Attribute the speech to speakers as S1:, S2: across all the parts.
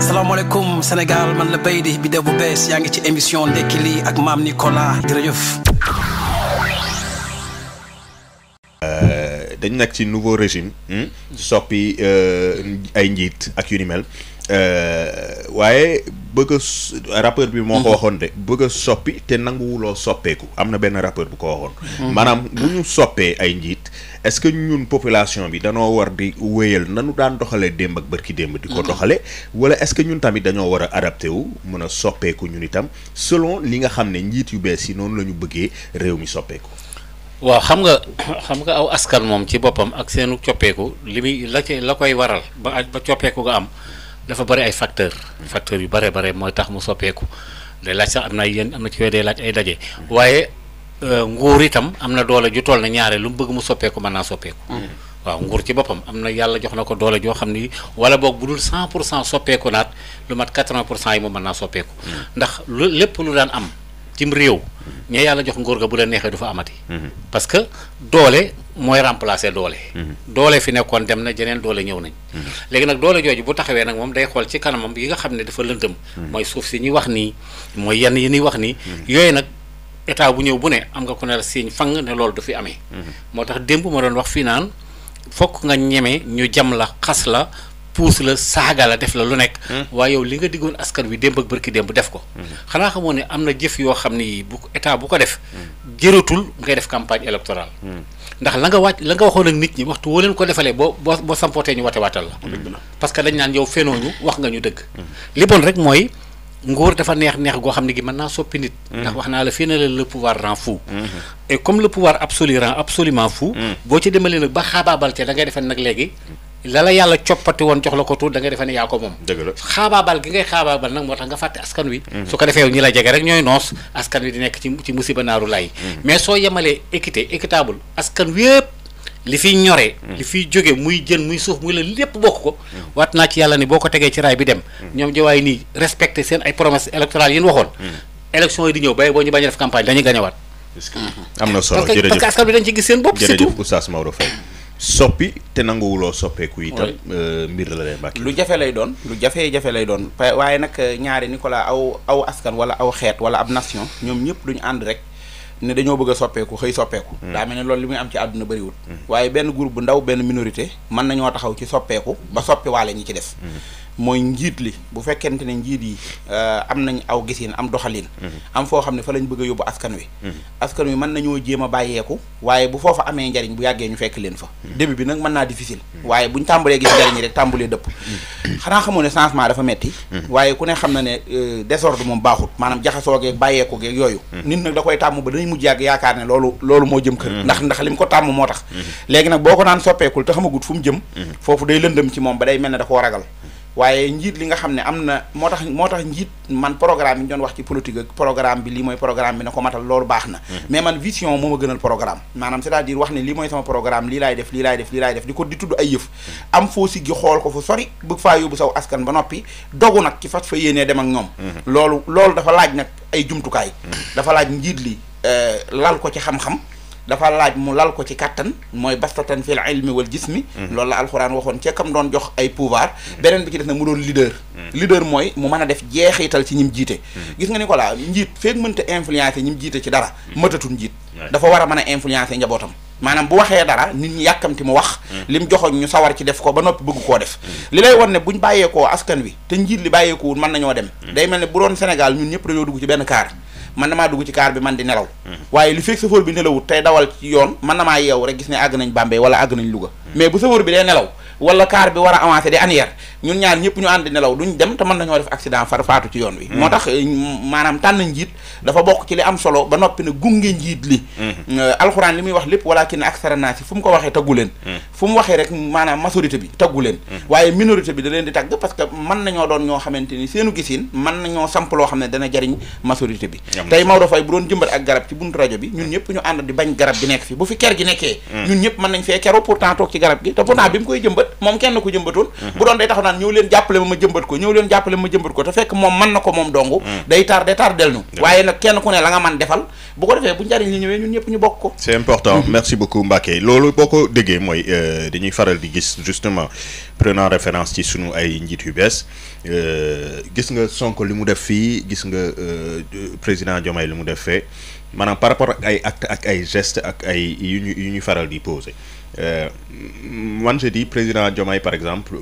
S1: salaamaaleykum Sénégal man la Baydi bi bu bees yaa ngi ci émission ndekki li ak maam Nicolas jërëjëf.
S2: dañ nekk ci nouveau régime soppi ay njiit ak yu ni mel waaye bëgg a rappeur bi moo ko waxoon de bëgg a soppi te nanguwuloo soppeeku am na benn rappeur bu ko waxoon. maanaam bu ñu soppee ay njiit est-ce que ñun population bi danoo war di wéyal nanu daan doxalee démb ak bërki démb di ko doxale wala est-ce que ñun tamit dañoo war a adapté wu mën a soppeeku ñun itam selon li nga xam ne njiit yu bees yi noonu la ñu bëggee réew mi soppeeku.
S3: waaw xam nga aw askan moom ci boppam ak seenu coppeeku li muy la koy waral ba coppeeku nga am dafa bari ay facteurs yu bare mooy tax mu soppeeku day laaj sax am na ci yooyu day laaj ay daje waaye nguur itam am na doole ju toll na ñaare lu mu bëgg mu soppeeku mën naa soppeeku. waaw nguur ci boppam am na yàlla jox na ko doole joo xam ni wala boog bu dul 100% soppeeku naat lu mat 80% yi moom mën naa soppeeku. ndax lépp lu daan am cim réew ña yàlla jox nguur ga bu leen neexee du fa amati. parce que doole mooy remplacer doole. doole fi nekkoon dem na jeneen doole ñëw nañ. léegi nag doole jooju bu taxawee nag moom day xool ci kanamam yi nga xam ne dafa lëndëm. mooy suuf si ñuy wax nii mooy yenn yi ñuy wax nii. yooyu nag état bu ñëw bu ne am nga ko ne la siiñ fang ne loolu du fi amee. moo tax démb ma doon wax fii naan fokk nga ñeme ñu jam la xas la. puus la saaga la def la lu nekk. waaye yow li nga diggoon askan wi démb ak bërki démb def ko. xanaa xamoo ne am na jëf yoo xam ni bu état bu ko def. jëratul ngay def campagne électorale. ndax la nga waxoon ak nit ñi waxtu woo leen ko defalee boo sampootee ñu wate waatal la. parce que dañ naan yow fenooñu wax nga ñu dëgg. li bon rek mooy nguur dafa neex goo xam ne gi mën naa soppi nit. ndax wax naa la fii ne la le pouvoir rend fou. et comme le pouvoir absolu rend absolument fou. boo ci demalee nag ba xaabaabal te da ngay defee nag léegi. la yàlla coppati woon jox la ko tuut da ngay defee ne yaa ko moom. dëgg la xaabaabal gi ngay xaabaabal nag moo tax nga fàtte askan wi. su ko defee ñi la jege rek ñooy noos askan wi di nekk ci musiba naaru lay. mais soo yemalee équitable askan wi yëpp li fiy ñoree. li fiy jóge muy jën muy suuf muy la lépp bokk ko. waat naa ci yàlla ni boo ko tegee ci raay bi dem. ñoom jawaay nii respecté seen ay promesses électorales yi ñu waxoon. élection yi di ñëw bay boo ñu bañ a def campagne dañuy gañewaat.
S2: am na solo jërëjëf
S3: parce que askan bi dañ ci gis seen bopp. surtout
S2: jërëjëf Oustaz Maodo Faye soppi te nanguwuloo soppeeku itam mbir la lay mbàkk
S4: lu jafe lay doon lu jafe lay doon waaye nag ñaari Nicolas aw askan wala aw xeet wala ab nation ñoom ñëpp duñu ànd rek ne dañoo bëgg a soppeeku xëy soppeeku daa mel ne loolu li muy am ci àdduna bëriwul waaye benn groupe bu ndaw benn minorité mën nañoo taxaw ci soppeeku ba soppi waale ñi ci des mooy njiit li bu fekkente ne njiit yi am nañ aw gisin am doxalin am foo xam ne fa lañ bëgg a yóbbu askan wi mën nañoo jéem a bàyyeeku waaye bu foofa amee njariñ bu yàggee ñu fekk leen fa début bi nag mën naa difficile waaye buñ tàmbalee gis njariñ yi rek tàmbalee dëpp xanaa xamoo ne changement dafa metti waaye ku ne xam na ne désordre moom baaxut maanaam jaxasoo geeg bàyyeeku geeg yooyu nit nag da koy tàmm ba dañuy mujj yàgg yaakaar ne loolu moo jëm kër ndax li mu ko tàmm moo tax léegi nag boo ko naan soppeekul te xamagut fu mu jëm foofu day lëndëm ci moom ba day mel ne da koo ragal waaye njiit li nga xam ne am na moo tax njiit man programme yi ñu doon wax ci politique ak programme bi lii mooy programme bi na ko matal loolu baax na mais man vision moo ma gënal programme maanaam c'est-à-dire wax ne lii mooy sama programme lii laay def di tudd ay yëf am foo siggi xool ko fu sori bëgg faa yóbbu saw askan ba noppi dogu nag ci fas fa yéenee dem ak ñoom loolu dafa laaj nag ay jumtukaay dafa laaj njiit li lal ko ci xam-xam dafa laaj mu lal ko ci kàttan mooy bastatan fil ilmi wal jismi loolu la alxuraan waxoon ca kam doon jox ay pouvoir beneen bi ci def na mu doon leader mooy mu mën a def jeexital ci ñim jiite gis nga Nicolas njiit feeg mënta influencer ñim jiite ci dara mëtatul njiit dafa war a mën a influencer njabootam maanaam bu waxee dara nit ñi yàkkamti mu wax lim joxoñ ñu sawar ci def ko ba noppi bëgg koo def li lay won ne buñ bàyyeekoo askan wi te njiit li bàyyeekoowul mën nañoo dem day mel ne bu doon Sénégal ñun ñëpp dañoo dugg ci benn kaar man damaa dugg ci kaar bi man di nelaw waaye li fekk chauffeur bi nelawut tey dawal ci yoon man damaa yeew rek gis ne àgg nañ Bambey wala àgg nañ Louga mais bu chauffeur bi dee nelaw wala kaar bi war a avancer di arrière ñun ñaar ñëpp ñu ànd nelaw duñ dem te mën nañoo def accident far faatu ci yoon wi moo tax maanaam tànn njiit dafa bokk ci li am solo ba noppi ne gunge njiit li alxuraan li muy wax lépp walakin aksara naasi fu mu ko waxee taggu leen fu mu waxee rek maanaam majorité bi taggu leen waaye minorité bi da leen di tagg parce que mën nañoo doon ñoo xamante ni seenu gisin mën nañoo samp loo xam ne dana jariñ majorité bi tey Maodo Faye bu doon jëmbat ak garab ci buntu rajo bi ñun ñëpp ñu ànd di bañ garab gi nekk fi bu fi ker gi nekkee ñun ñëpp mën nañ fee keru pourtant toog ci garab gi te pourtant bi mu koy jëmbat moom kenn ko jëmbatoon bu doon day taxaw naan ñëw leen jàppale ma jëmbat ko te fekk moom mën na ko moom dong day tardel nu waaye nag kenn ku ne la nga man defal bu ko defee bu njariñ li ñëwee ñun ñëpp ñu bokk ko
S2: c'est important merci beaucoup Mbacké loolu boo ko déggee mooy dañuy faral di gis justement prenant référence ci sunu ay njiit yu bees gis nga Sonko li mu def fii gis nga président Diomaye li mu def fee maanaam par rapport ak ay actes ak ay gestes ak ay yu ñu faral di poser man je dis président Diomaye par exemple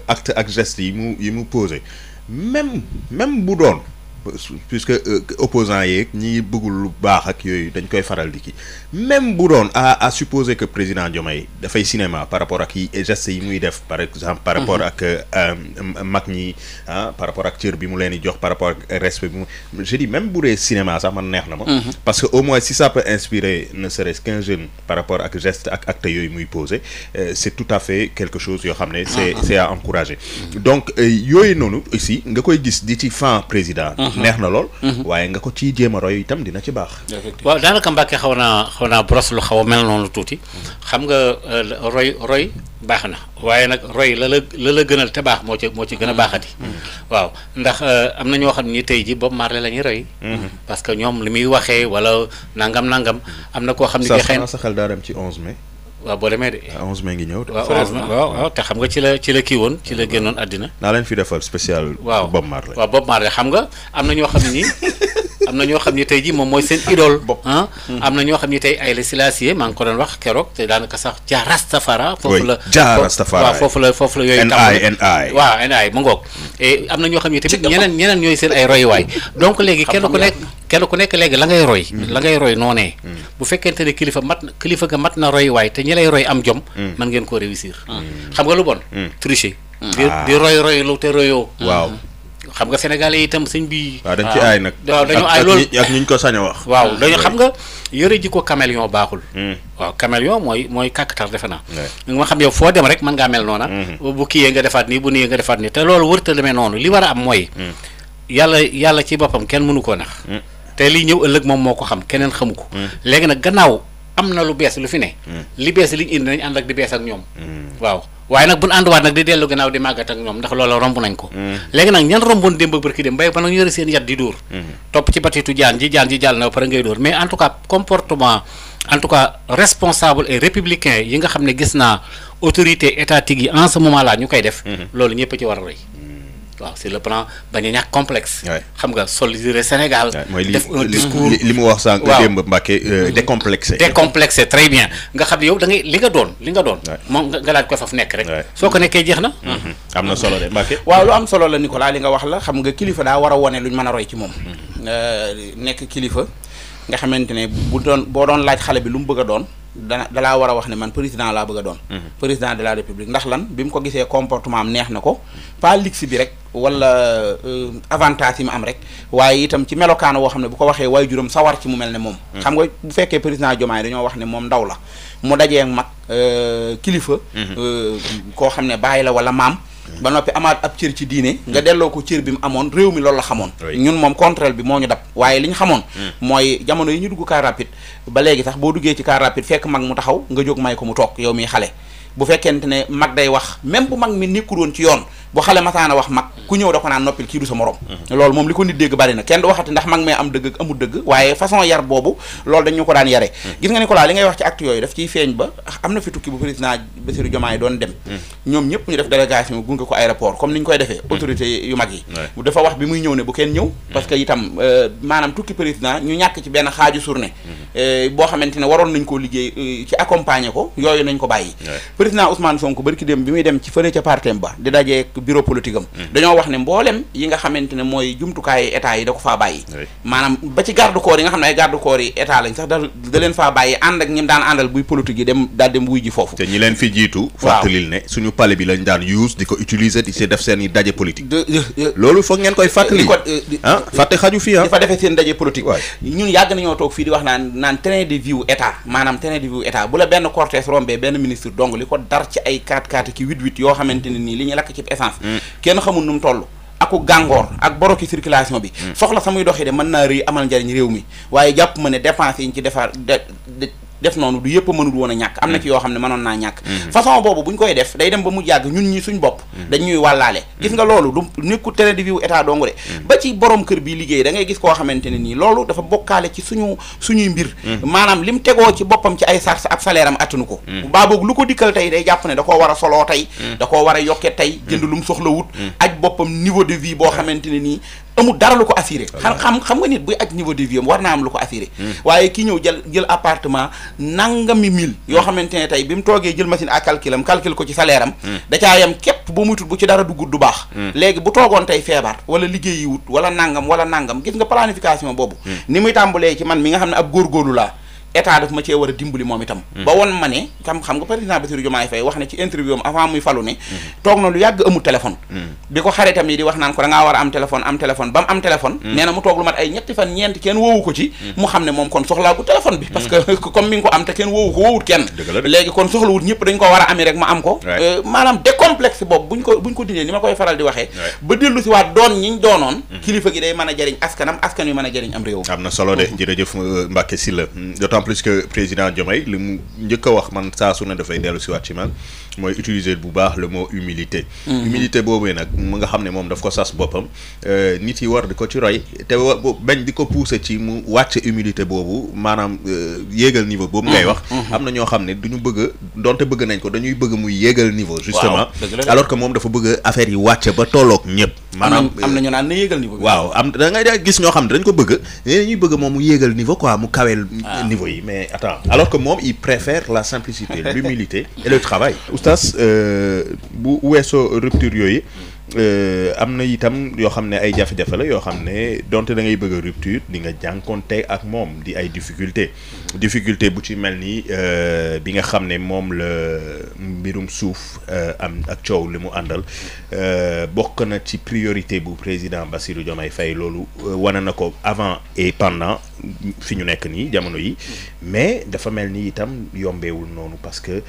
S2: acte ak gestes yi mu poser même bu doon puisque opposants yeeg ñi bëggul lu baax ak yooyu dañ koy faral di kii même bu doon à supposer que président Diomaye dafay cinéma par rapport ak yi gestes yi muy def par exemple par rapport ak mag ñi par rapport ak cër bi mu leen di jox par rapport ak respect bi mu je dis même bu dee cinéma sax man neex na ma parce que au moins si ça peut inspirer ne serait-ce qu'un jeune par rapport ak geste ak acte yooyu muy poser c'est tout à fait quelque chose yoo xam ne c'est à encourager donc yooyu noonu aussi nga koy gis di ci fan président neex na lool waaye nga ko ci jéem a roy itam dina ci baax
S3: waaw daanaka Mbàkke xaw naa brosse lu xaw a mel noonu tuuti xam nga roy baax na waaye nag roy la gënal te baax moo ci gën a baaxati waaw ndax am na ñoo xam ni tey ji Bob Marley la ñuy roy parce que ñoom li muy waxee wala nangam am na koo xam ne xëy na
S2: sa xel daa dem ci 11 mai
S3: waaw boo demee de
S2: 11 mai ngi ñëw
S3: waaw te xam nga ci la kii woon ci la génnoon àddina
S2: naa leen fi defal spécial Bob Marley
S3: waaw Bob Marley xam nga am na ñoo xam ne am na ñoo xam ni tey ji moom mooy seen idole am na ñoo xam ni tey Haïlé Sélassié maa ngi ko doon wax keroog te daanaka sax Jah Rastafari foofu la yooyu waaw NI mu ngoog et am na ñoo xam ni tamit ñeneen ñooy seen ay royuwaay donc léegi kenn ku nekk léegi la ngay roy noonee bu fekkente ne kilifa ga mat na royuwaay te ñi lay roy am jom mën ngeen koo réussir xam nga lu bon tricher di roy lu te royoo
S2: waaw
S3: xam nga sénégalais itam sëñ bi
S2: waaw dañ ci aay nag
S3: waaw dañu aay loolu
S2: ak ñu ko sañ a wax
S3: waaw dañu xam nga yore ji ko caméléon baaxul waaw caméléon mooy kàkkatar defe naa nga xam yow foo dem rek mën ngaa mel noona bu kiyee nga defaat nii bu nii nga defaat nii te loolu wërta demee noonu li war a am mooy yàlla ci boppam kenn mënu koo nax te lii ñëw ëllëg moom moo ko xam keneen xamu ko léegi nag gannaaw am na lu bees lu fi ne li bees liñ indi nañ ànd ak di bees ak ñoom waaw waaye nag buñ ànduwaat nag di dellu gannaaw di màggat ak ñoom ndax loolu romb nañ ko léegi nag ñan romboon démb ak barki dem bay ba nag yore seen yat di dóor topp ci batitu jaan ji jàll na ba pare ngay dóor mais en tout cas comportement en tout cas responsable et républicain yi nga xam ne gis naa autorité étatique yi en ce moment là ñu koy def loolu ñëpp a ci war a roy waaw sur le plan bañ a ñàkk complexe. xam nga solidarité Sénégal. def un discours
S2: li mu wax sànq. démb Mbacke décomplexé.
S3: décomplexé très bien nga xam ne yow da ngay li nga doon. moom nga laaj ko fa nekk rek. soo ko nekkee jeex na.
S2: am na solo de Mbacke.
S4: waaw lu am solo la Nicolas li nga wax la xam nga kilifa daa war a wone luñ mën a roy ci moom. nekk kilifa nga xamante ne boo doon laaj xale bi lu mu bëgg a doon. dalaa war a wax ne man président laa bëgg a doon président de la république ndax lan bi mu ko gisee comportement am neex na ko pas luxe bi rek wala avantage yi mu am rek waaye itam ci melokaan woo xam ne bu ko waxee waaye juróom sawar ci mu mel ne moom xam nga bu fekkee président Diomaye dañoo wax ne moom ndaw la mu dajee mag kilifa koo xam ne bàyyi la wala maam ba noppi amaat ab cër ci diine nga delloo ko cër bi mu amoon réew mi loolu la xamoon ñun moom contraire bi moo ñu dab waaye li ñu xamoon mooy jamono yi ñu dugg car rapide ba léegi sax boo duggee ci car rapide fekk mag mu taxaw nga jóg may ko mu toog yow miy xale bu fekkente ne mag day wax même bu mag mi nekkul woon ci yoon bu xale masaana wax mag ku ñëw da ko naan noppil kii du sa morom loolu moom li ko nit dégg bari na kenn du waxati ndax mag mee am dëgg ak amul dëgg waaye façon yar boobu loolu dañ ñu ko daan yare gis nga Nicolas li ngay wax ci acte yooyu daf ciy feeñ ba am na fi tukki bu président Bassirou Diomaye doon dem ñoom ñëpp ñu def délégation gunge ko aéroport comme ni ñu koy defee autorité yu mag yi dafa wax bi muy ñëw ne bu kenn ñëw parce que itam maanaam tukki président ñu ñàkk ci benn xaaju journée boo xamante ne waroon nañ koo liggéey ci accompagner ko yooyu nañ ko bàyyi président Ousmane Sonko barki dem bi muy dem ci fële ca partem ba di dajee bureau politique am dañoo wax ne mboolem yi nga xamante ne mooy jumtukaay état yi da ko faa bàyyi maanaam ba ci garde corps yi nga xam ne ay garde corps yi état lañ sax da leen faa bàyyi ànd ak ñim daan àndal buy politique yi dem wuy ji foofu
S2: te ñi leen fi jiitu fàttalil ne suñu palais bi lañ daan use di ko utiliser di si def seen i daje politique loolu foog ngeen koy fàttali fàtte xaju fii
S4: di fa defee seen daje politique ñun yàgg nañoo toog fii di wax naan train de vie état maanaam train de vie état bu la benn cortège rombé benn ministre dong li ko dar ci ay 4x4 ki 8x8 yoo xamante ne nii li ñuy lakk ci essence kenn xamul nu mu toll aku gàngoor ak boroki circulation bi soxla samuy doxee de mën naa rëy amal njariñ réew mi waaye jàpp ma ne dépense yi ñu ci defar def noonu du yëpp mënul woon a ñàkk am na ci yoo xam ne mënoon naa ñàkk façon boobu bu ñu koy def day dem ba mu yàgg ñun ñi suñ bopp dañ ñuy wàllaale gis nga loolu du nekku télé de vie état dongu de ba ci borom kër bi liggéey da ngay gis koo xamante ne nii loolu dafa bokkaale ci suñuy mbir maanaam lim tegoo ci boppam ci ay sars ab salaire am attanu ko baa boog lu ko dikkal tey day jàpp ne da koo war a soloo tey da koo war a yokke tey jënd lu mu soxla wut aj boppam niveau de vie boo xamante ne nii amul dara lu ko assuré xam nga nit buy aj niveau de vie am war naa am lu ko assuré waaye kii ñëw jël appartement nangami mille yoo xamante ne tey bi mu toogee jël machine à calcul ko ci salaire am da caa yam képp ba muy tut bu ci dara duggut du baax léegi bu toogoon tey feebar wala liggéey yi wut wala nangam gis nga planification boobu ni muy tàmbalee ci man mi nga xam ne ab góorgóorlu laa état daf ma cee war a dimbali moom itam ba won ma ne xam nga président Bassirou Diomaye Faye wax ne ci interview am avant muy falu ne toog na lu yàgg amul téléphone bi ko xaritam yi di wax naan ko da ngaa war a am téléphone ba mu am téléphone nee na mu toog lu mat ay ñetti fan ñeenti kenn woowu ko ci mu xam ne moom kon soxlaagu téléphone bi parce que comme mi ngi ko am te kenn woowut kenn léegi kon soxlawut ñëpp dañ ko war a ami rek ma am ko maanaam décomplexe boobu buñ ko dindee ni ma koy faral di waxee ba dellu si waat doon ñiñ doonoon kilifa gi day mën a jëriñ askanam askan wi mën a jëriñ am réew
S2: am na solo de jërëjëf Mbacké Sylla plus que président Diomaye li mu njëkk a wax man saa su ne dafay dellu si waat ci man mooy utiliser bu baax le mot humilité humilité boobee nag mu nga xam ne moom daf ko sas boppam nit yi war di ko ci roy te bañ di ko pousser ci mu wàcc humilité boobu maanaam yéegal niveau boobu ngay wax am na ñoo xam ne duñu bëgg donte bëgg nañ ko dañuy bëgg muy yéegal niveau justement alors que moom dafa bëgg affaire yi wàcc ba tolloog ñëpp maanaam
S4: am na ñu naan na yéegal niveau
S2: waaw am da ngay gis ñoo xam ne dañ ko bëgg dañuy bëgg moom mu yéegal niveau quoi mu kaweel niveau yi mais attends alors que moom il préfère la simplicité l'humilité et le travail oustaz bu weesoo rupture yooyu am na itam yoo xam ne ay jafe-jafe la yoo xam ne donte da ngay bëgg a rupture di nga jànkonte ak moom di ay difficulté bu ci mel ni bi nga xam ne moom la mbirum suuf am ak coow li mu àndal bokk na ci priorité bu président Bassirou Diomaye Faye loolu wane na ko avant et pendant fi ñu nekk nii jamono yi mais dafa mel ni itam yombeewul noonu parce que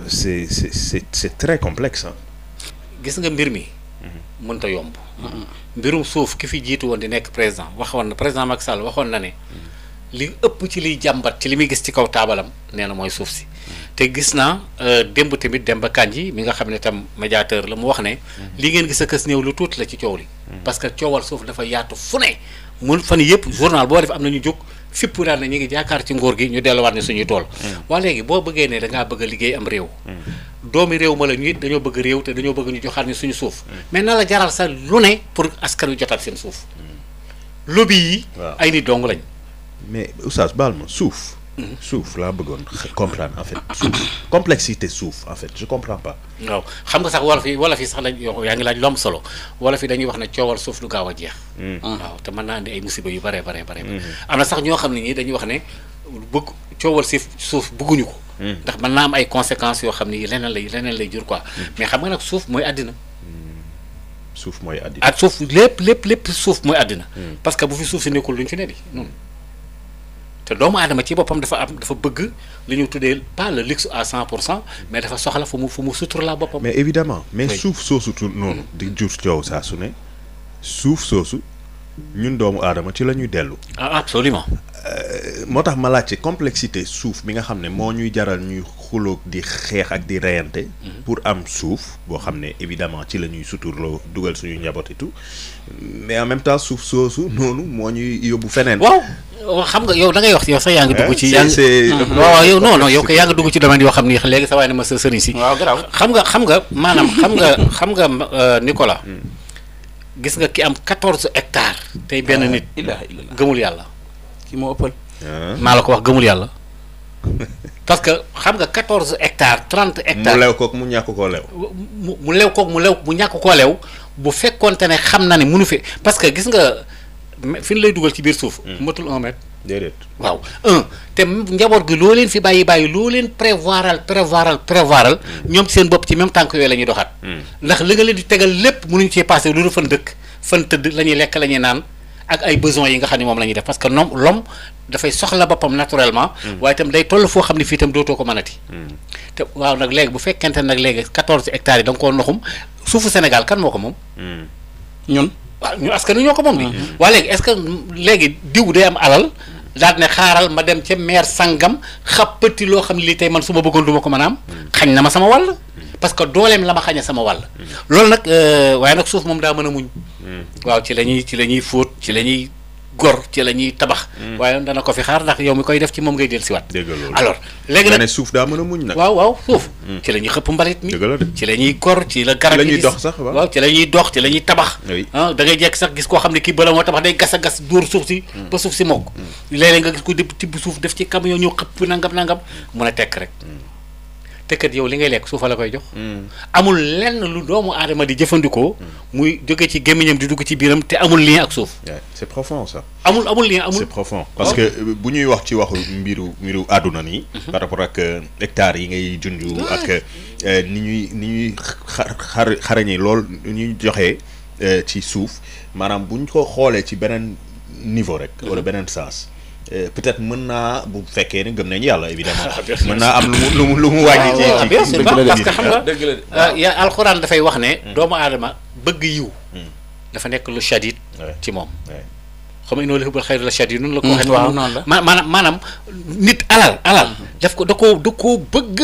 S2: c'est très complexe hein.
S3: gis nga mbir mi mënta yomb mbirum suuf ki fi jiitu woon di nekk président waxoon na président Macky Sall waxoon na ne li ëpp ci liy jàmbat ci li muy gis ci kaw taabalam nee na mooy suuf si te gis naa démb tamit Demba Kandji mi nga xam ne tam médiateur la mu wax ne li ngeen gis a kës néew lu tuuti la ci coow li parce que coowal suuf dafa yaatu fu ne mun fan yëpp journal boo def am na ñu jóg fipp daal na ñu ngi jaakaar ci nguur gi ñu delluwaat ne suñuy tool waa léegi boo bëggee ne da ngaa bëgg a liggéey am réew doomi réew ma la ñu it dañoo bëgg réew te dañoo bëgg ñu joxaat ni suñu suuf mais na la jaral sax lu ne pour askan wi jotaat seen suuf lobby yi ay nit dong lañ
S2: mais oustaz baal ma suuf laa bëggoon comprendre en fait suuf complexité suuf en fait je comprends pas
S3: waaw xam nga sax wala fi sax lañ yaa ngi laaj lu am solo wala fi dañuy wax ne coowal suuf du gaaw a jeex waaw te mën naa andi ay musiba yu bare am na sax ñoo xam ne ñii dañuy wax ne bëgg coowal suuf bëgguñu ko ndax mën naa am ay conséquences yoo xam ne leneen lay jur quoi mais xam nga nag suuf mooy àddina
S2: suuf mooy àddina
S3: ak suuf lépp suuf mooy àddina parce que bu fi suuf si nekkul duñ fi ne di noonu te doomu aadama ci boppam dafa bëgg li ñu tuddee pas le luxe à 100% mais dafa soxla fu mu sutur la boppam.
S2: mais évidemment mais suuf soosu noonu di jur coow saa su ne suuf soosu ñun doomu aadama ci la ñuy dellu.
S3: ah absolument.
S2: moo tax ma laajte complexité suuf mi nga xam ne moo ñuy jaral ñuy xuloog di xeex ak di reyante. pour am suuf boo xam ne évidemment ci la ñuy suturloo dugal suñuy njaboot et tout mais en même temps suuf soosu noonu moo ñuy yóbbu feneen.
S3: waaw xam nga yow da ngay wax yow sax yaa ngi dugg ci. waaw yow non yow kay yaa ngi dugg ci domaine yoo xam ni léegi sa waay ne ma sa sëriñ si.
S4: waaw garaaw
S3: xam nga maanaam xam nga Nicolas. gis nga ki am 14 hectares. tey benn nit. gëmul yàlla.
S4: ki moo ëppal.
S3: maa la ko wax gëmul yàlla. parce que xam nga 14 hectares 30 hectares.
S2: mu lew kook mu ñàkk koo lew.
S3: mu lew kook mu ñàkk koo lew bu fekkoonte ne xam na ne munu fi parce que gis nga fi ñu lay dugal ci biir suuf. matul 1 mètre.
S2: déedéet
S3: waaw te njaboot gi loo leen fi bàyyi loo leen prévoiral ñoom ci seen bopp ci même tànk yooyu la ñuy doxaat. ndax li nga leen di tegal lépp mënuñ cee passé lu dul fan dëkk fan tëdd la ñuy lekk la ñuy naan ak ay besoins yi nga xam ne moom la ñuy def parce que l'homme dafay soxla boppam naturellement. waaye itam day toll foo xam ne fii itam dootoo ko mënati. te waaw nag léegi bu fekkente nag léegi 14 hectares yi da nga koo noxum suufu Sénégal kan moo ko moom.
S4: ñun.
S3: waaw ñu askan wi ñoo ko moom bi waaye léegi est-ce que léegi diw day am alal daal ne xaaral ma dem ca maire sangam xappati loo xam ne lii tey man su ma bëggoon du ma ko mën a am xañ na ma sama wàll parce que dooleem la ma xañe sama wàll loolu nag waaye nag suuf moom daa mën a muñ waaw ci la ñuy fóot ci la ñuy gor ci la ñuy tabax waaye dana ko fi xaar ndax yow mi koy def ci moom ngay del si waat alors léegi nag
S2: suuf daa mën a muñ nag
S3: waaw suuf ci la ñuy xëpp mbalit mi ci la ñuy gor ci la garab yi
S2: dox sax
S3: waaw ci la ñuy dox ci la ñuy tabax da ngay jekk sax gis koo xam ne kii bala moo tabax day gas a gas dóor suuf si ba suuf si mokk léeg-léeg nga gis ko tibb suuf def ci camion ñëw xëpp nangam mun a tekk rek te kat yow li ngay lekk suufa la koy jox amul lenn lu doomu aadama di jëfandikoo muy jóge ci gémmiñam di dugg ci biiram te amul lien ak suuf
S2: c'est profond ça
S3: amul lien
S2: c'est profond parce que bu ñuy wax ci waxu mbiru àdduna nii par rapport ak hectares yi ngay junju ak ni ñuy xarañee lool ñuy joxee ci suuf maanaam bu ñu ko xoolee ci beneen niveau rek wala beneen sens peut-être mën naa bu fekkee ne gëm nañ yàlla évidemment mën naa am lu mu wàññi ci
S3: parce que xam nga ya alxuraan dafay wax ne doomu aadama bëgg yiw dafa nekk lu shadid ci moom xam nga inoo la xubbal xayru la shadid noonu la ko waxee maanaam nit alal daf ko da koo bëgg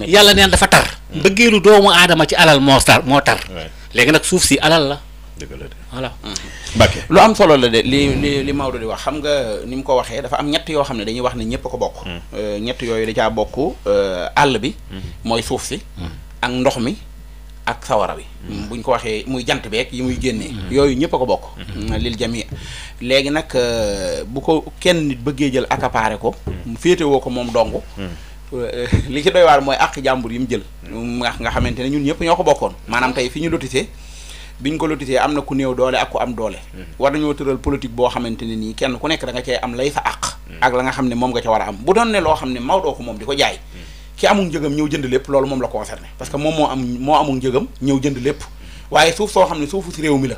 S3: yàlla neen dafa tar bëggeelu doomu aadama ci alal moo tar léegi nag suuf si alal la voilà
S4: Mbacke lu am solo la de li Maodo di wax xam nga ni mu ko waxee dafa am ñett yoo xam ne dañuy wax ne ñëpp a ko bokk ñett yooyu da caa bokk àll bi mooy suuf si ak ndox mi ak sawara bi buñ ko waxee muy jant beeg yi muy génnee yooyu ñëpp a ko bokk lil jami léegi nag bu ko kenn nit bëggee jël accaparé ko féetewoo ko moom dong li ci doy waar mooy àq jàmbur yi mu jël nga xamante ne ñun ñëpp ñoo ko bokkoon maanaam tey fi ñu lotissé biñ ko lotissé am na ku néew doole ak ku am doole war nañoo tëral politique boo xamante ne nii kenn ku nekk da nga cay am lay sa àq ak la nga xam ne moom nga ca war a am bu doon ne loo xam ne Maodo ko moom di ko jaay ki amul njëgam ñëw jënd lépp loolu moom la concerné parce que moom moo amul njëgam ñëw jënd lépp waaye suuf soo xam ne suufu si réew mi la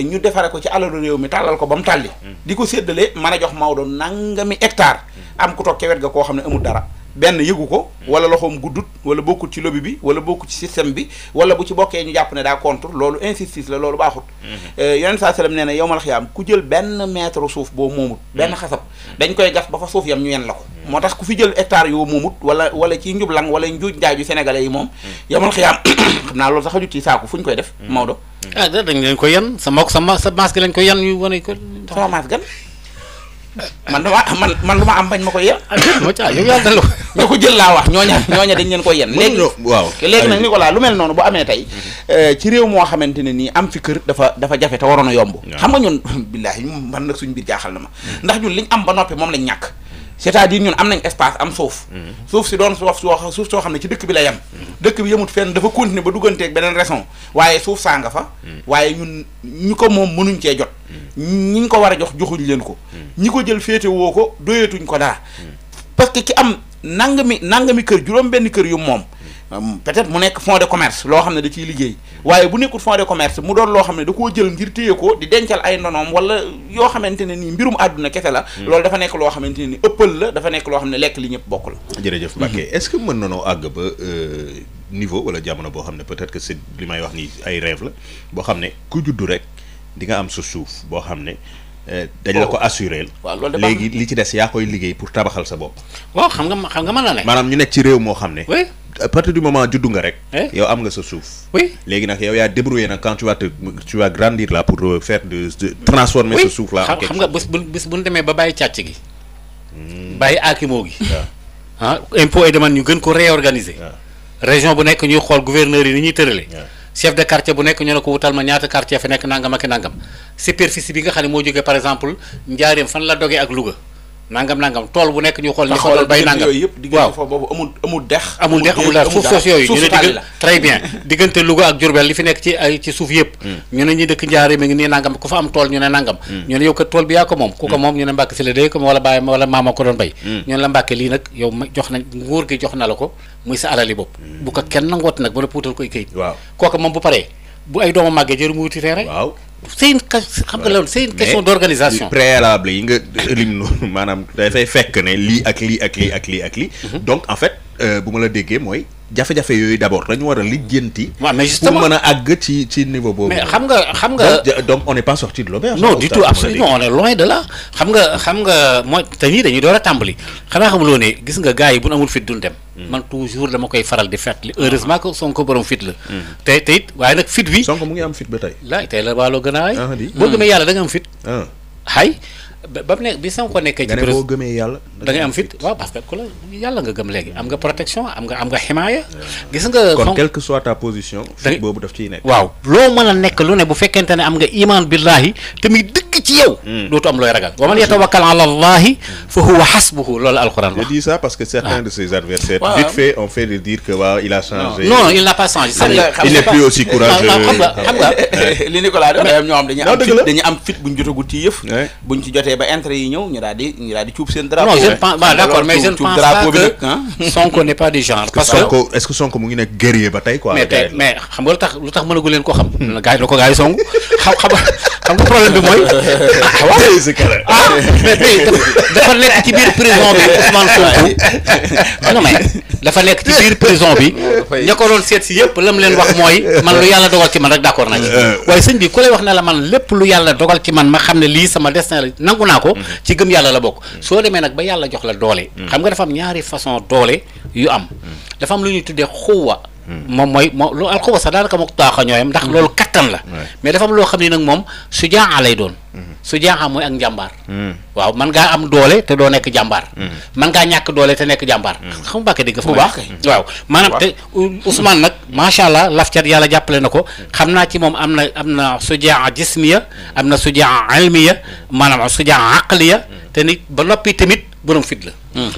S4: ñu defare ko ci alalu réew mi tàllal ko ba mu tàlli di ko séddale mën a jox Maodo nangami hectare am ku toog ca wet ga koo xam ne amul dara benn yëgu ko wala loxoom guddut wala bokkut ci lobby bi wala bokkut ci système bi wala bu ci bokkee ñu jàpp ne daa contre loolu injustice la loolu baaxut yonent saa sallam nee na yowmal xiyaam ku jël benn mètre suuf boo moomut benn xasab dañ koy gas ba fa suuf yam ñu yen la ko moo tax ku fi jël hectare yoo moomut wala ci njublang wala njuuj njaaju sénégalais yi moom yowmal xiyaam xam naa loolu sax xajut ci saaku fu ñu koy def Maodo
S3: dañ leen ko yan sa masque lañ ko yan ñu wane ko
S4: sama masque gan man lu ma am bañ ma ko yen
S3: yow yàlla dal
S4: ñoo ko jël laa wax ñooña dañ leen ko yen léegi nag Nicolas lu mel noonu bu amee tey ci réew moo xamante ne nii am fi kër dafa jafe te waroon a yomb xam nga ñun billaahi man nag suñu biir jaaxal na ma ndax ñun liñ am ba noppi moom lañ ñàkk c'est-à-dire ñun am nañ espace am suuf si doon suuf soo xam ne ci dëkk bi la yem dëkk bi yemut fenn dafa continuer ba dugganteeg beneen raison waaye suuf saa nga fa waaye ñun ñi ko moom mënuñ cee jot ñi ñu ko war a jox joxuñ leen ko ñi ko jël féete woo ko doyeetuñ ko dara parce que ki am nangami kër juróom benn kër yu moom peut-être mu nekk fonds de commerce loo xam ne da ciy liggéey waaye bu nekkul fonds de commerce mu doon loo xam ne da koo jël ngir téye ko di dencal ay ndonoom wala yoo xamante ne nii mbirum àdduna kese la loolu dafa nekk loo xamante ne ni ëppal la dafa nekk loo xam ne lekk li ñëpp bokk la
S2: jërëjëf Mbacke est-ce que mën nanoo àgg ba niveau wala jamono boo xam ne peut-être que c'est li may wax nii ay rêve la boo xam ne ku juddu rek di nga am sa suuf boo xam ne dañ la ko assuré léegi li ci des yaa koy liggéey pour tabaxal sa bopp
S3: waaw xam nga mën na ne
S2: maanaam ñu nekk ci réew moo xam ne à partir du moment juddu nga rek yow am nga sa suuf léegi nag yow yaa débrouillé nag quand tu vas grandir là pour faire de transformer sa suuf là
S3: xam nga bés bu ñu demee ba bàyyi càcc gi bàyyi aakimoo gi impôt et demande ñu gën ko réorganiser région bu nekk ñuy xool gouverneur yi ni ñuy tërale chef de quartier bu nekk ñu ne ko wutal ma ñaata quartier fa nekk nangam ak nangam superficie bi nga xam ne moo jógee par exemple Njaaréem fan la dogee ak Louga nangam tool bu nekk ñu xool ñu xoolal bay nangam
S4: yooyu yëpp diggante foofu boobu amul dex
S3: amul daal suuf soos yooyu ñu ne très bien diggante Louga ak Diourbel li fi nekk ci suuf yëpp ñu ne ñi dëkk Njaaréem mi ngi nii nangam ku fa am tool ñu ne nangam ñu ne yow kat tool bi yaa ko moom ku ko moom ñu ne Mbàkke si la day ko wala bàyyi wala maama ko doon bay ñu ne la Mbàkke lii nag yow jox nañ nguur gi jox na la ko muy sa alali bopp bu ko kenn nangooti nag ba la puutal koy këyit kooku moom bu paree bu ay dooma màggee jëru mu wuti terrain c'est une xam nga loolu c'est une question d'organisation
S2: préalable yi nga lim noonu maanaam dafay fekk ne lii ak lii ak lii ak lii ak lii donc en fait bu ma la déggee mooy jafe-jafe yooyu d'abord dañu war a lijjanti.
S3: waaw mais justement
S2: pour mën a àgg ci niveau boobu.
S3: mais xam nga.
S2: donc on n'est pas sorti de l'auberge.
S3: non du tout absolument on est loin de là. xam nga mooy te nii dañuy door a tàmbali xanaa xamuloo ne gis nga gars yi bu ñu amul fit duñ dem. man toujours dama koy faral di fàttali heureusement que Sonko borom fit la. te it waaye nag fit bi.
S2: Sonko mu ngi am fit ba tey.
S3: laay tey la baaloo gën a ay. boo gëmee yàlla da nga am fit. hay ba mu ne bi Sonko nekkee ci
S2: boo gëmee yàlla
S3: da ngay am fit waaw parce que ku la yàlla nga gëm léegi am nga protection am nga ximaaya gis nga
S2: kon quelle que soit ta position fit boobu daf ciy nekk
S3: waaw loo mën a nekk lu ne bu fekkente ne am nga iman billahi te muy dëkk ci yow dootu am looy ragal wa man yatawakkal ala allahi fa huwa hasbuhu loolu alquran wax.
S2: je dis ça parce que certains de ses adversaires vite fait on fait de dire que waaw il a changé.
S3: non il n'a pas changé.
S2: il n'est plus aussi courageux.
S3: xam nga
S4: li Nicolas da am ñoo xam dañuy am fit buñ jotagul ci yëf buñ ci jotee ba intérêt yi ñëw ñu daal di cuub seen drapeau.
S3: non je ne pense pas d'accord mais je ne pense pas que Sonko n'est pas du genre. parce que
S2: est-ce que Sonko mu ngi nekk guerrier ba tey quoi.
S3: mais xam nga lu tax mënagu leen ko xam. gars yi la ko gars yi song xam nga problème bi mooy. mais dafa nekk ci biir prison bi Ousmane Sonko non mais dafa nekk ci biir prison bi ña ko doon seet si yëpp lam leen wax mooy man lu yàlla dogal ci man rek d'accord naa ci waaye sëñ bi ku lay wax ne la man lépp lu yàlla dogal ci man ma xam ne lii sama destin la nangu naa ko ci gëm yàlla la bokk soo demee nag ba yàlla jox la doole xam nga dafa am ñaari façon doole yu am dafa am lu ñuy tuddee xuwa moom mooy lu alxuwa sax daanaka mook taaxa ñooyam ndax loolu kattan la mais dafa am loo xam ne nag moom su jaaxa lay doon su jaaxa mooy ak njàmbaar waaw man ngaa am doole te doo nekk jàmbaar man ngaa ñàkk doole te nekk jàmbaar xam nga bàkke dégg fa bu baax waaw maanaam te Ousmane nag macha allah lafcat yàlla jàppale na ko xam naa ci moom am na sujaa jismiya am na sujaa ilmiya maanaam sujaa aqliya te nit ba noppi tamit borom fit la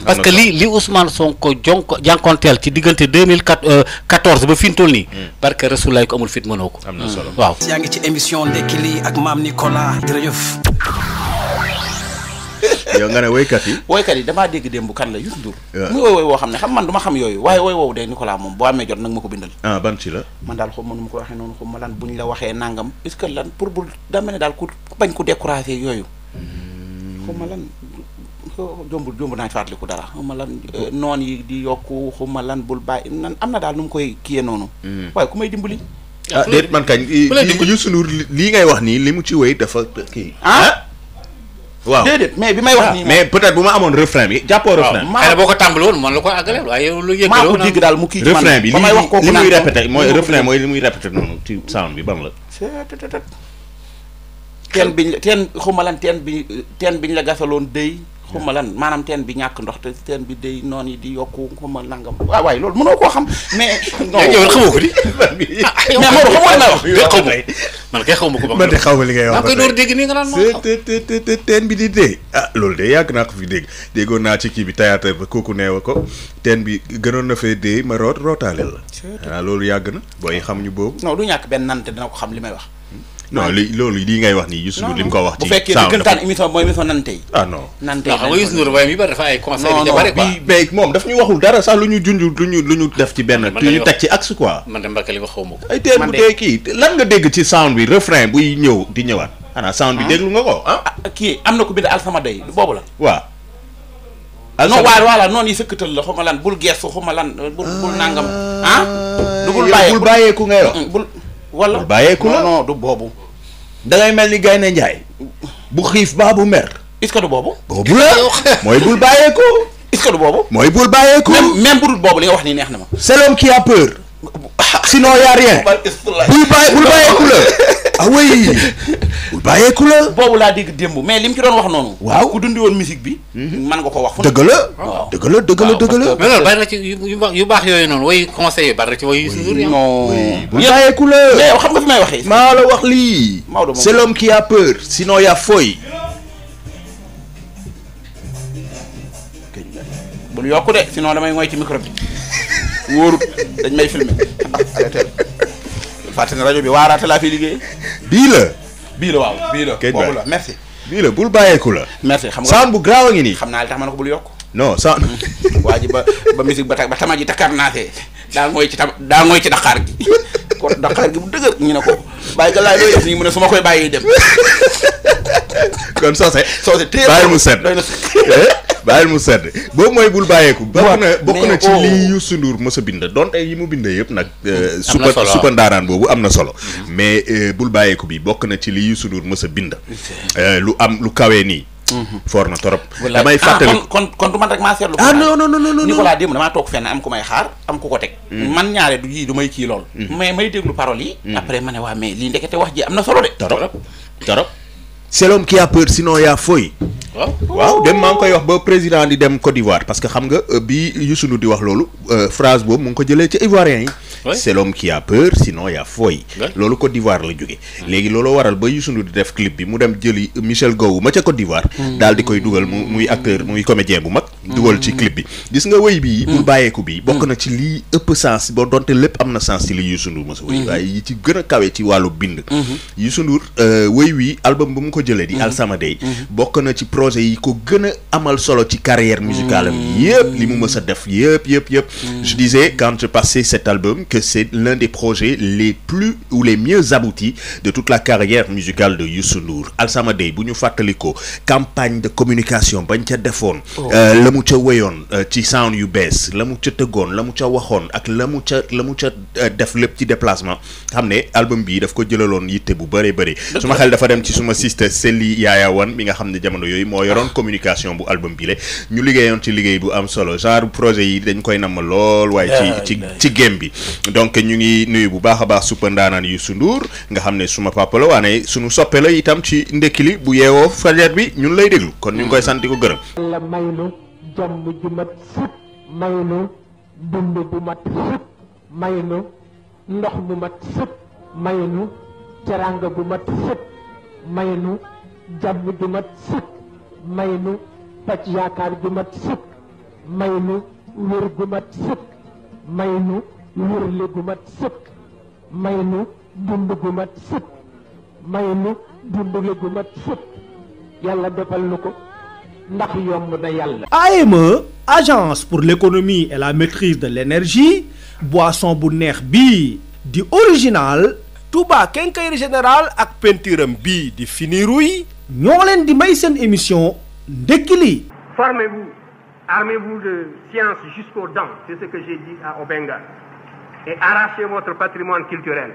S3: parce que li Ousmane Sonko jànkonteel ci diggante 2014 ba fi mu toll nii parce que Rasulaay ko amul fit mënoo ko
S2: am na solo
S3: waaw
S1: yaa ngi ci émission ndekki li ak maam Nicolas jërëjëf
S2: yow nga ne woykat yi
S4: damaa dégg démb kan la Youssou Ndour muy woy woo xam ne xam man du ma xam yooyu waaye woy woowu de Nicolas moom boo amee jot nag ma ko bindal
S2: ban ci la
S4: man daal xaw ma nu ma ko waxee noonu xaw ma lan buñ la waxee nangam est-ce que lan pour bu daa mel ne daal ku bañ ku découragé yooyu xaw ma lan jomb naa ci fàttaliku dara xaw ma lan noon yi di yokku xaw ma lan bul bàyyi nan am na daal nu mu koy kiyee noonu waaye ku may dimbali
S2: déet man kañ Youssou Ndour lii ngay wax nii li mu ci wéy dafa kii waaw
S4: déedéet mais bi may wax nii
S2: mais peut-être bu ma amoon refrain bi jàppoo refrain
S3: xëy na boo ko tàmbali woon mën la ko àggaleel waaye lu yëg
S4: maa ko dégg daal mu kii ci man
S2: refrain bi
S4: ba may wax kooku
S2: li muy répété mooy refrain mooy li muy répété noonu ci sound bi ban la
S4: teen xuma lan teen biñ la gasaloon dëy xuma lan maanaam teen bi ñàkk ndox te teen bi dëy noonu yi di yokku xuma nangam waaw waaye loolu mënoo koo xam mais non
S3: yow xamoo ko di
S4: mais Maodo xamoo may wax
S3: xaw ma man kay xaw ma ko
S2: man de xaw ma li ngay wax
S3: maa koy door dégg nii nga naan
S2: te teen bi di dee loolu de yàgg naa ko fi dégg déggoon naa ci kii bi théâtre ba kooku neewa ko teen bi gënoon na fee dee ma rootaaleel la loolu yàgg na booy xamuñu boobu
S4: non du ñàkk benn nante dina ko xam li may wax
S2: non loolu lii ngay wax nii Youssou Ndour li mu ko wax ci
S4: bu fekkee dëggantaan émission mooy émission nante yi
S2: non
S4: nante
S3: xam nga Youssou Ndour waaye mi bari dafa ay conseil bi bari quoi
S2: mais moom daf ñu waxul dara sax lu ñu junj lu ñu def ci benn ñu teg ci axe quoi
S3: man de Mbacke li ma xaw ma ko
S2: ay teen bu dee kii lan nga dégg ci sound bi refrain buy ñëw di ñëwaat xanaa sound bi déglu nga ko
S4: kii am na ko bind alsama day boobu la
S2: waaw
S4: non waaye voilà noonu yi sëkkatal la xuma lan bul geesu xuma lan bul nangam du bul
S2: bàyyeeku ngay wax
S4: bul wala
S2: bul bàyyeeku la
S4: non du boobu
S2: da ngay mel ni Gaynde Njaay bu xiif baa bu mer
S4: est-ce que du boobu
S2: boobu la mooy bul bàyyeeku
S4: est-ce que du boobu
S2: mooy bul bàyyeeku
S4: même bu dul boobu li nga wax nii neex na ma
S2: c'est l'homme qui a peur sinon y a rien bul bàyyeeku la ah oui bul bàyyeeku la
S4: boobu laa dégg démb mais li mu ci doon wax noonu
S2: waaw
S4: ku dundi woon musique bi mën nga ko wax fu
S2: dëgg la dëgg la
S3: mais loolu bari na ci yu baax yooyu noonu way conseil bari na ci way Youssou Ndour
S4: non
S2: bul bàyyeeku la
S4: mais yow xam nga fi may waxee
S2: maa la wax lii
S4: Maodo moom
S2: c'est l'homme qui a peur sinon y a foy
S4: bul yokku de sinon damay ngoy ci micro bi wóorut dañ may filmer arrêté fàtte ne rajo bi waaraate laa fi liggéey
S2: bii la
S4: waaw bii la boobu la merci
S2: bii la bul bàyyeeku la
S4: merci xam nga
S2: sound bu graaw a ngi nii
S4: xam naa li tax ma ne ko bul yokk
S2: non sound
S4: waa ji ba musique ba tama ji takkaar naatee daa ngooy ci daqaar gi kon daqaar gi bu dëgër ñu ne ko bàyyi ga laay looy def nii mu ne su ma koy bàyyi dem
S2: kon soose
S4: téye
S2: bàyyi mu set
S4: doy na
S2: bàyyil mu sedd boobu mooy bul bàyyeeku. bokk na ci li Youssou Ndour mës a bind donte yi mu bind yëpp nag. super ndaanaan boobu am na solo. mais bul bàyyeeku bi bokk na ci li Youssou Ndour mës a bind. lu kawee nii. foor na torop. damay fàttali
S4: kon du man rek maa seetlu.
S2: non
S4: Nicolas démb damaa toog fenn am ku may xaar am ku ko teg. man ñaare du may kii lool. mais may déglu paroles yi. après ma ne waa mais lii ndekete wax ji am na solo de.
S2: torop c'est l'homme qui a peur sinon y a foy. waaw dem maa ngi koy wax ba président di dem Côte d'Ivoire parce que xam nga bi Youssou Ndour di wax loolu phrase boobu mu ngi ko jëlee ci ivoirien yi. c'est l'homme qui a peur sinon y a foy. loolu Côte d'Ivoire la jógee. léegi looloo waral ba Youssou Ndour di def clip bi mu dem jëli Michel Gow ma ca Côte d'Ivoire. daal di koy dugal muy acteur muy comédien bu mag. dugal ci clip bi gis nga wëy bii. bul bàyyeeku bi bokk na ci lii ëpp sens boo donte lépp am na sens ci li Youssou Ndour ma sa wëy waaye yi ci gën a kawe ci wàllu bind. Youssou Ndour wëy wi album bu mu ko jëlee di Alsamadey bokk na ci projet yi ko gën a amal solo ci carrière musicale am yëpp li mu mës a def yëpp je disais quand je passais cet album que c'est l'un des projets les plus ou les mieux aboutis de toute la carrière musicale de Youssou Ndour Alsamadey bu ñu fàttalikoo campagne de communication bañ ca defoon la mu ca wéyoon ci sound yu bees la mu ca tëggoon la mu ca waxoon ak la mu ca def lépp ci déplacement xam ne album bii daf ko jëlaloon yitte bu bëri suma xel dafa dem ci suma sister Sely Yaaya Wan mi nga xam ne jamono yooyu moo yoroon communication bu album bi le ñu liggéeyoon ci liggéey bu am solo genre projet yi dañ koy namm lool waaye ci game bi donc ñu ngi nuyu bu baax a baax super ndaanaan Youssou Ndour nga xam ne suma papa la waane suñu soppe la itam ci ndekki li bu yeewoo fajar bi ñun lay déglu kon ñu ngi koy sant di ko gërëm.
S5: Yàlla may nu jàmm ju mat sëpp may nu dund bu mat sëpp may nu ndox bu mat sëpp may nu teranga bu mat sëpp may nu jàmm ju mat sëpp may nu pàcc yaakaar ju mat sëpp may nu wér gu mat sëpp may nu wérle gu mat sëpp may nu dund gu mat sëpp may nu dundle gu mat sëpp yàlla defal nu ko ndax yomb na yàlla.
S6: AME agence pour l'économie et la maîtrise de l'énergie boisson bu neex bii di original Touba Quincaillerie Générale ak peinturam bii di Finirouy ñoo leen di may seen émission ndekki li.
S7: Formez-vous, armez-vous de science jusqu'aux dents, c'est ce que j'ai dit à Obenga, et arrachez votre patrimoine culturel.